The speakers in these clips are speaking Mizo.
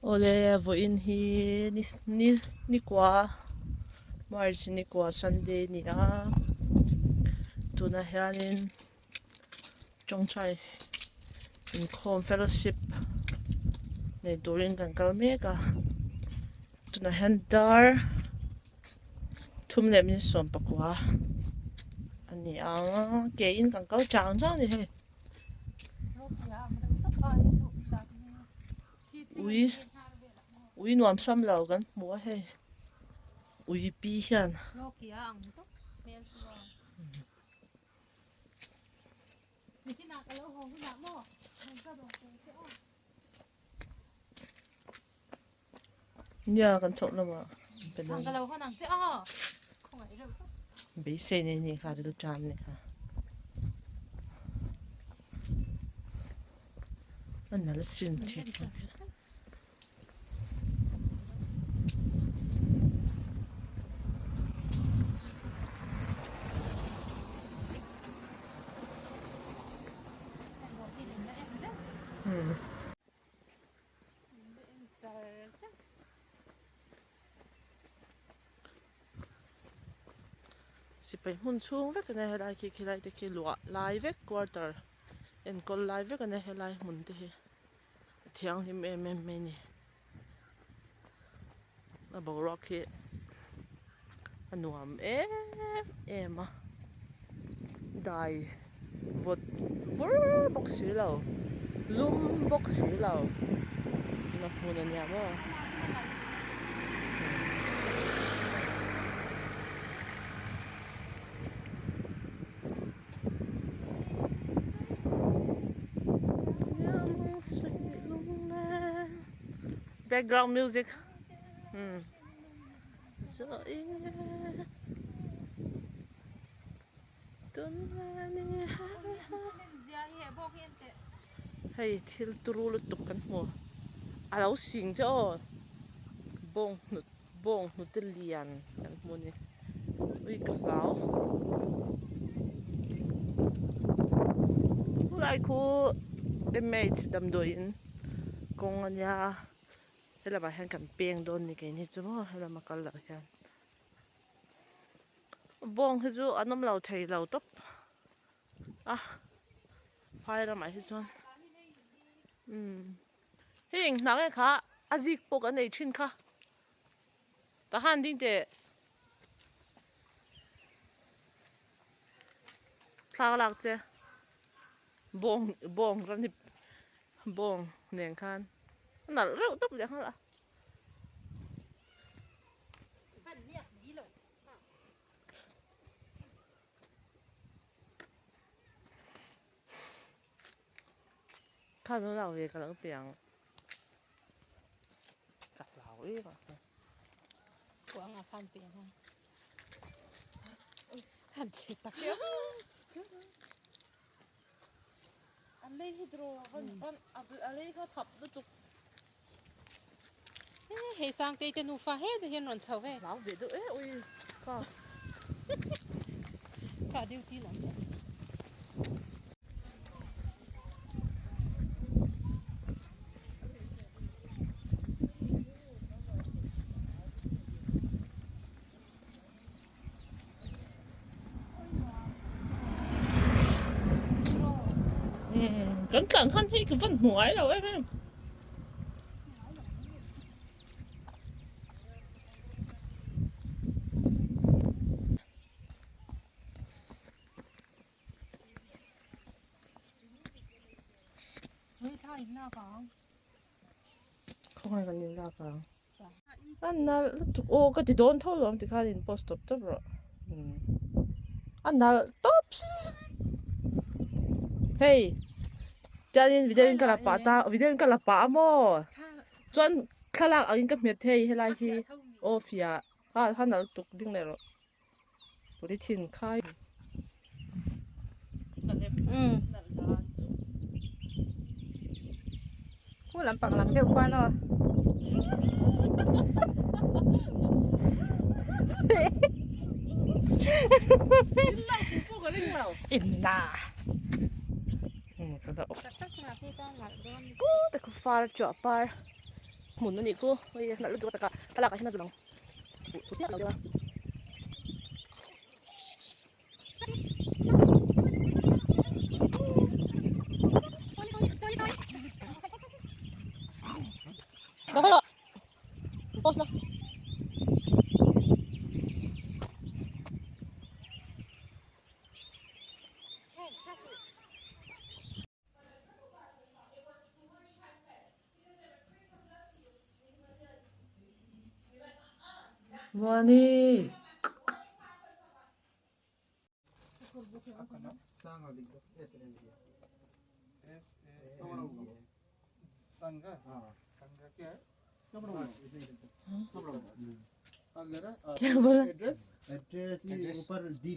Awle vawiin hi ni ni nikua March nikua Sunday a ni a tunah hianin tawngtai inkhawm fellowship nei turin kan kal mek a tunah hian dar thum leh min 19 a ni a ke in kan kal chang chang a ni hei. Ui ui nuam sam lo kan hmu a hei ui pi hian. Nia kan chhoh lamah beisei nei ni kha ril tan ni kha a nal sin thei tawh. Sipai hmun chhung vek a nia helai khi khilai te khi luah lai vek quarter enkawl lai vek a nia helai hmun te hi a thianghlim em em mai a ni a boruak hi a nuam em em a dai vawt vur bawk si lo lum bawk si lo na hmun a nia maw. Background music Hei thil turu lutuk kan hmu a lo sing che aw bawng hnut bawng hnute lian kan hmu a ni ui ka hlau khulai khu mh damdawiin kawng a nia helamah hian kan peng dawn a ni keini chu maw helama kal loh hian. Bawng hi chu an awm lo thei lo tawp a phai ramah hi chuan umm hei eng hnah nge kha a zik pawh kan ei thin kha tah khan ding teh thla ka lak che bawng bawng ram hi bawng nen khan a nalh reuh tawp leh nghal a. Kha lo lak ve ka lo pe ang ka hlau em a Kuang a khan pe ang han che tak em An lei hi draw van van a lei kha thap lutuk. Hei Sangtei te nufa hetah hian rawn chho ve. Hlau ve deuh e ui ka. Ka duty lam pawh. Kan tlan khan hei ka van hmu ngai lo em em. Khawngaih kan inlak ang. A nalh lutuk aw ka ti dawn tho lo ang tikhan in post tawp tawp rawh a nalh tawps hei tiangin video in ka la pah ta video in ka la pah a maw chuan thlalak angin ka hmet thei helai hi aw fiah a a nalh lutuk ding leh rawh polythene khai. Khu lampang lang deuh khuan aw. Inna. Far chua par. Hmun a nih chu hei nalh lutuk a taka thlalak ah hian a zu lang fuh fuh chiah lo deuh a. Dah rawh pause la. Muani. क्या बोला address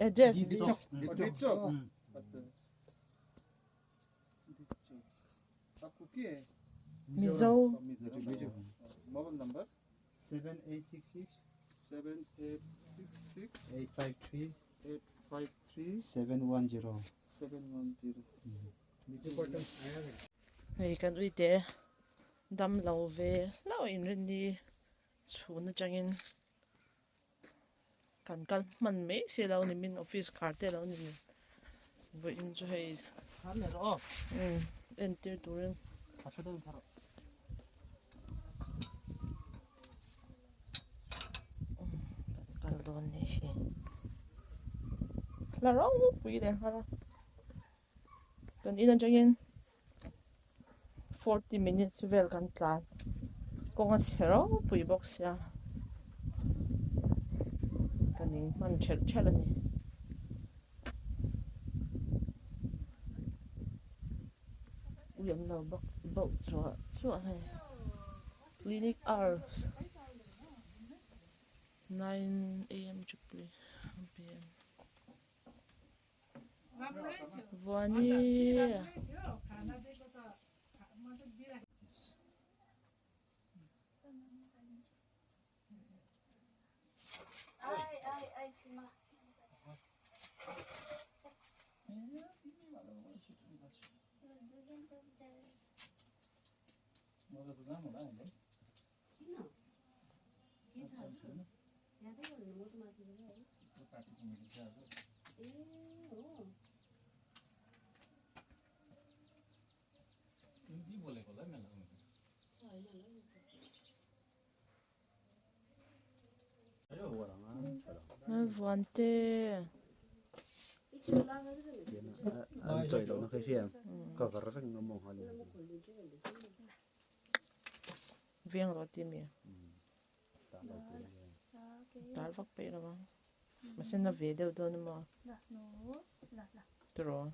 address Mizo mobile number 7866 7866 853 853 710. 710. Hei kan uite dam lo ve hlauh inrinni chhun atangin kan kal hman mai si lo nimin office khar te lo ni vawiin chu hei entir turin kan kal dawn ni hi la ropui leh nghal a kan in atangin 40 minutes vel kan tlan kawng a chhe ropui bawk sia ka ning hman thelh thelh a ni. Ui an lo bawk bauh chuah chuah hei clinic hours 9 am to 3 pm Vuani. Vuante. An choi lo na khai siam cover vek ngam mong hal. Veng ro ti mi. Tal vak pe lo bang. Masin na ve deuh dawn emaw. Tiraw.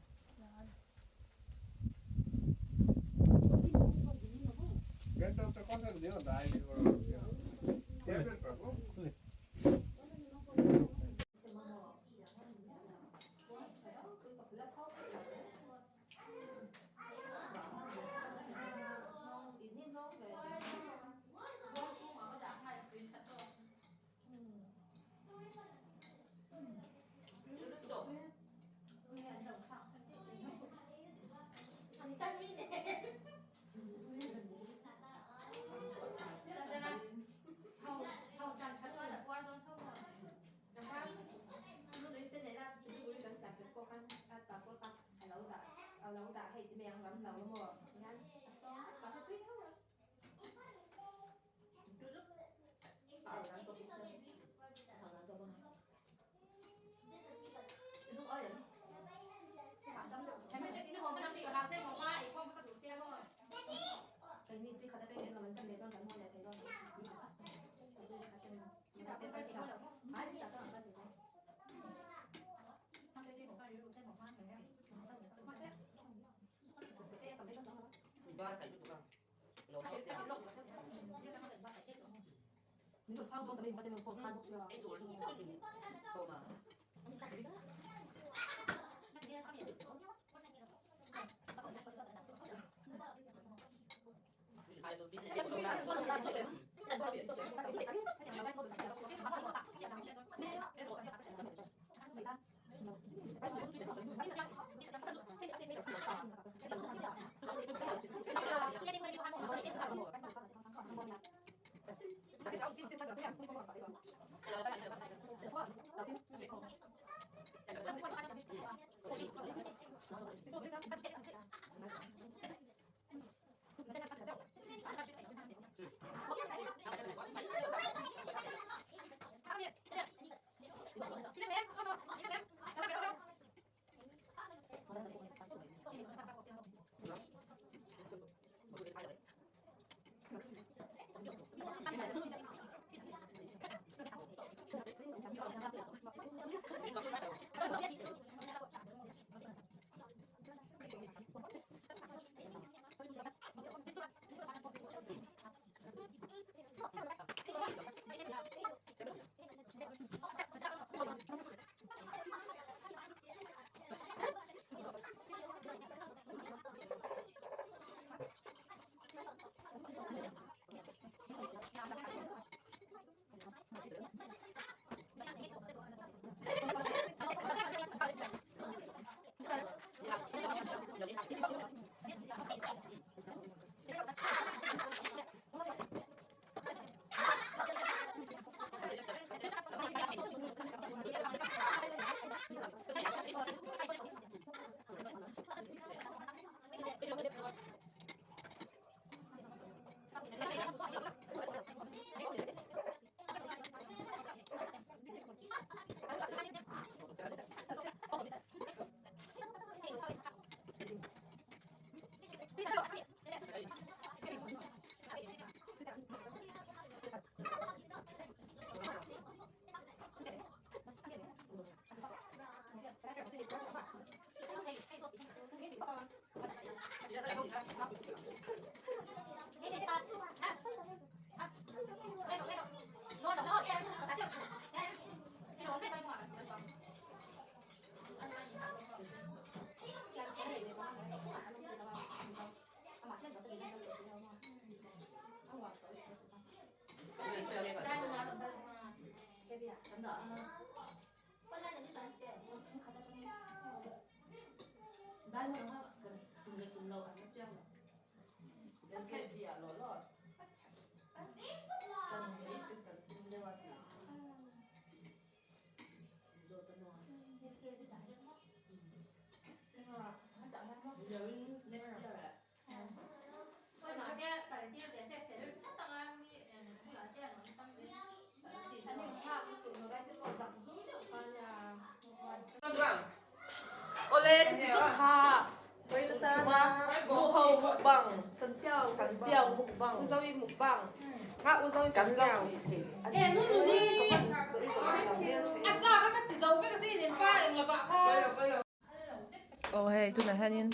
Aw hei tunah hianin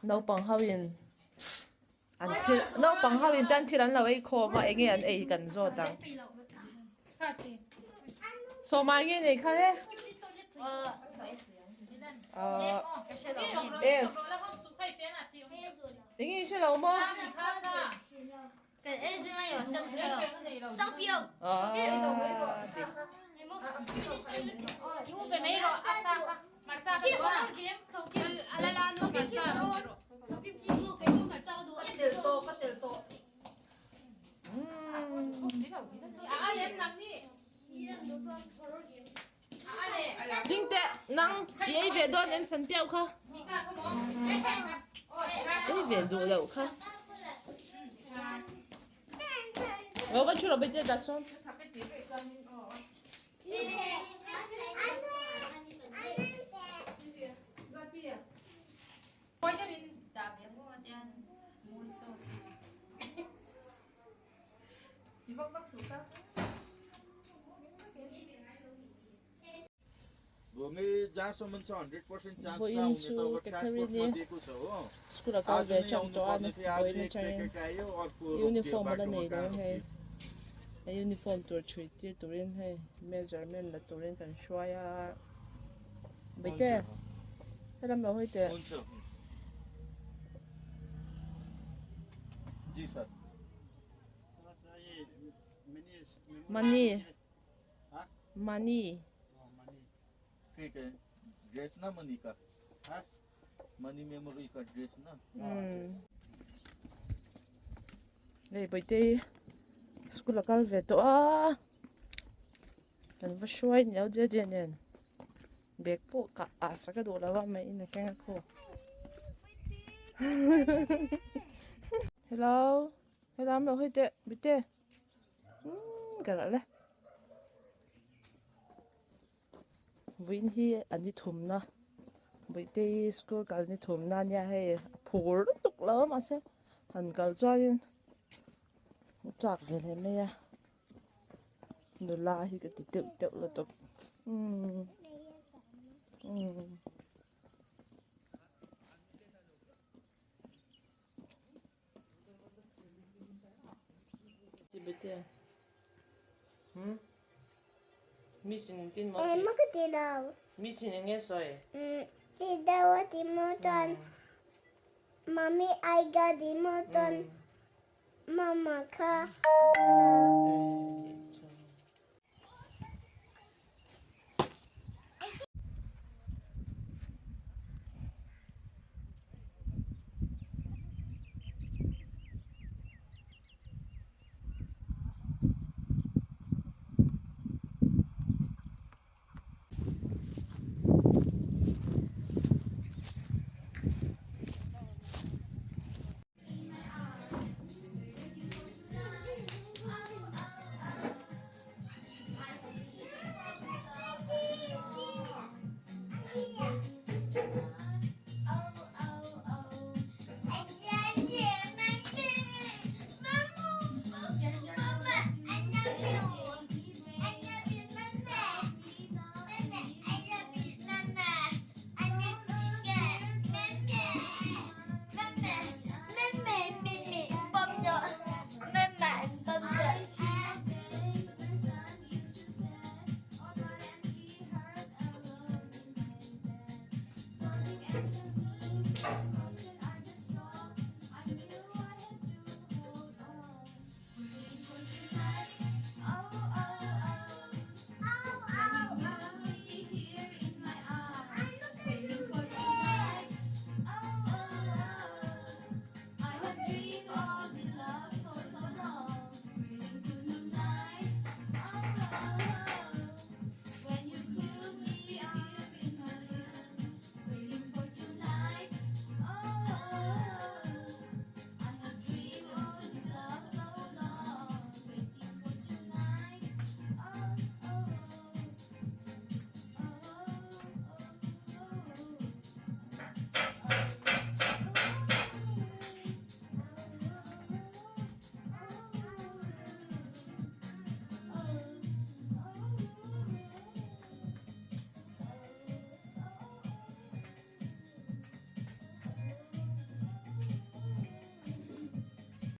naupang ho in an thil naupang ho in tan thil an lo ei khawm a enge an ei kan zawt ang sawma enge nei kha le ahh yes enge i hrelo maw. Ding teh nang i ei ve dawn em san piau kha ei ve duh loh kha lo ka thu rawh bete dah sawn. Vawiin chu Catherine-i school a kal ve chang tawh a vawiin atangin uniform a la nei lo hei a uniform tur chhui tir turin hei measurement la turin kan hruai a Baite helam lo hawi teh. Money money Hei Bawihtei. School a kal ve tawh a kan va hruai ni lo jeje nen bag pawh kah ah sak a duh lo a mah in a keng a khaw hello hello an lo hawi teh bite umm ka rah le vawiin hi an ni thumna bawihte hi school kal ni thumna ania hei a phur lutuk lo a mahse han kal chuanin a chak ve leh mai a nula hi ka ti deuh deuh lutuk umm umm. Emaw ka ti lo. Ti deuh a ti maw chuan mummy ai ka ti maw chuan mama kha a lo.